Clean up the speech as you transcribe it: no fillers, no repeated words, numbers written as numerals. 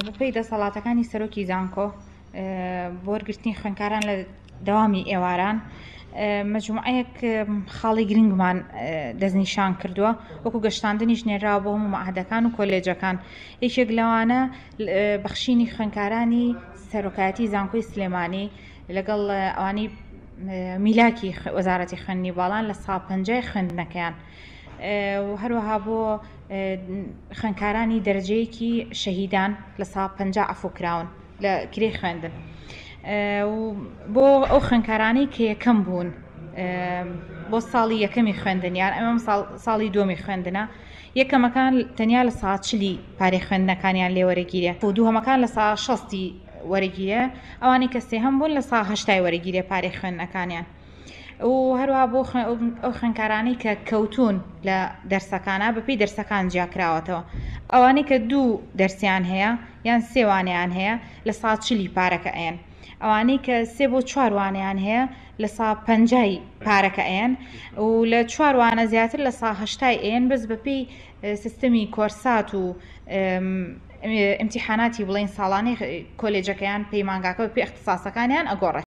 بەپێی دەسەڵاتەکانی سەرۆکی زانکۆ بۆ وەرگرتنی خوێندکاران لە دەوامی ئێواران مەجموعەیەک خاڵی گرنگمان دەستنیشان کردووە وەکو گەشتاندنیش نێراوە بۆ هەموو مەعهەدەکان و کۆلێجەکان یەکێک لەوانە بەخشینی خوێندکارانی سەرۆکایەتی زانکۆی سلێمانی لەگەڵ ئەوانەی میلاکی وەزارەتی خوێندنی باڵان لە سا پەنجای خوێندنەکەیان و هەروەها بۆ خوێندکارانی دەرەجەیەکی شەهیدان لە سا 50 عەفو کراون لە کرێی خوێندن و بۆ ئەو خوێندکارانەی کە یەکەم بوون بۆ ساڵی یەکەمی خوێندنیان ئەمە ساڵی دووەمی خوێندنە یەکەمەکان تەنیا لە سا چلی پارەی خوێندنەکانیان لێوەرەگیرێ و دووهەمەکان لە سا شەستی وەرەگیرێ ئەوانەی کە سێهەم بوون لە سا هەشتای وەرەگیرێ پارەی خوێندنەکانیان و هەروەها بۆ ئەو خوێندکارانەی کە کەوتوون لە دەرسەکانە بەپێی دەرسەکان جیاکراوەتەوە ئەوانەی کە دوو دەرسیان هەیە یان سێ وانەیان هەیە لە سا چلی پارەکە ئەیەن ئەوانەی کە سێ بۆ چوار وانەیان هەیە لە سا پەنجای پارەکە ئەیەن و لە چوار وانە زیاتر لە سا هەشتای ئەیەن بەس بەپێی سیستەمی کۆرسات و ئیمتیحاناتی بڵێین ساڵانەی کۆلێجەکەیان پەیمانگاکە بەپێی ئیختیساسەکانیان ئەگۆڕێت.